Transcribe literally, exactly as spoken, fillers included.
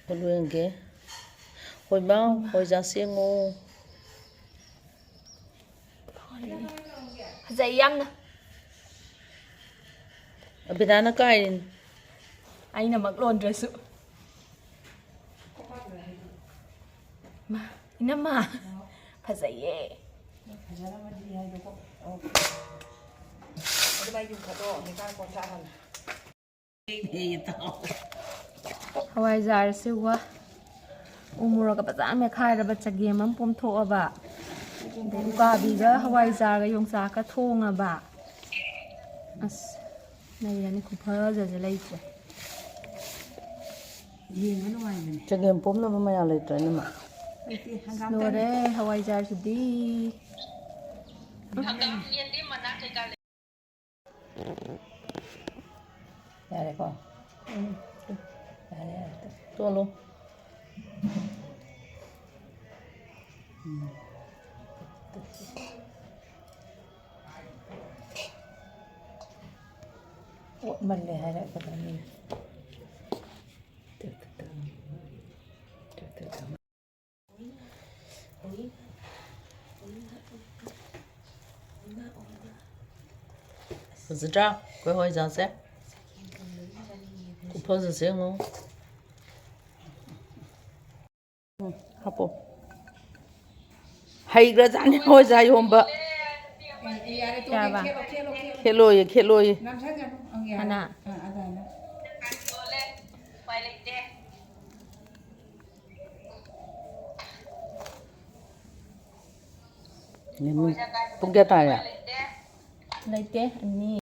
ꯐꯨꯜ ꯌꯦꯡꯒꯦ꯫ ꯍꯣꯏ ꯃꯥ, ꯍꯣꯏ ꯆꯥꯁꯦ ꯌꯦꯡꯉꯣ꯫ ꯐꯖꯩ ꯌꯥꯝꯅ꯫ ꯑꯕꯤꯅꯥꯅ ꯀꯥꯏꯔꯤꯅꯤ꯫ ꯑꯩꯅꯃꯛ ꯂꯣꯟꯗ꯭ꯔꯁꯨ꯫ ꯃꯥ, ꯏꯅꯝꯃ, ꯐꯖꯩꯌꯦ꯫ ꯐꯖꯔꯝꯃꯗꯤ ꯍꯥꯏꯗꯣꯀꯣ꯫ ꯑꯣꯀꯦ꯫ ꯑꯗꯨꯃꯥꯏ ꯌꯨꯝꯈꯠꯂꯣ, ꯍꯦꯛꯇ ꯀꯣꯟ ꯆꯥꯍꯜꯂꯣ꯫ ꯍꯋꯥꯏꯖꯥꯔꯁꯦ ꯋꯥ꯫ ꯎ ꯃꯣꯔꯣꯛꯀ ꯐꯖꯅ ꯃꯦꯠꯈꯥꯏꯔꯕ ꯆꯒꯦꯝ ꯑꯃ ꯄꯣꯝꯊꯣꯛꯑꯕ꯫ ꯑꯗꯩ ꯎꯀꯥꯕꯤꯒ ꯍꯋꯥꯏꯖꯥꯔꯒ ꯌꯣꯡꯆꯥꯛꯀ ꯊꯣꯡꯉꯕ꯫ ꯑꯁ, ꯂꯩꯔꯅꯤ ꯈꯨꯐꯖꯁꯦ ꯂꯩꯇ꯭ꯔꯦ꯫ ꯌꯦꯡꯕ ꯅꯨꯡꯉꯥꯏꯕꯅꯦ꯫ ꯆꯒꯦꯝ ꯄꯣꯝꯅꯕ ꯃꯌꯥꯝ ꯂꯩꯇ꯭ꯔꯅꯦ ꯃꯥ? ꯂꯩꯇꯦ, ꯍꯪꯒꯥꯝ ꯂꯣꯏꯔꯦ ꯇꯟ꯫ ꯍꯋꯥꯏꯖꯥꯔꯁꯤꯗꯤ꯫ ꯌꯥꯔꯦꯀꯣ? ꯎꯝ꯫ ꯌꯥꯔꯦ, ꯌꯥꯔꯦ꯫ ꯇꯣꯠꯂꯣ꯫ ꯎꯝ꯫ ꯑꯣꯠꯃꯜꯂꯦ ꯍꯥꯏꯔꯛꯀꯗꯕꯅꯤ꯫ ꯐꯖꯗ꯭ꯔꯥ? ꯑꯩꯈꯣꯏ ꯍꯋꯥꯏꯖꯥꯔꯁꯦ꯫ ꯈꯨꯐꯖꯁꯦ ꯌꯦꯡꯉꯣ꯫ ꯎꯝ, ꯍꯥꯞꯄꯣ꯫ ꯍꯩꯒ꯭ꯔꯖꯥꯠꯅꯤ ꯍꯋꯥꯏꯖꯥꯔ ꯌꯣꯝꯕ꯫ ꯀꯌꯥꯕ? ꯈꯦꯠꯂꯣꯏꯌꯦ, ꯈꯦꯠꯂꯣꯏꯌꯦ꯫ ꯍꯅꯥ꯫ ꯄꯨꯡ ꯀꯌꯥ ꯇꯥꯔꯦ? ꯂꯩꯇꯦ, ꯑꯅꯤ꯫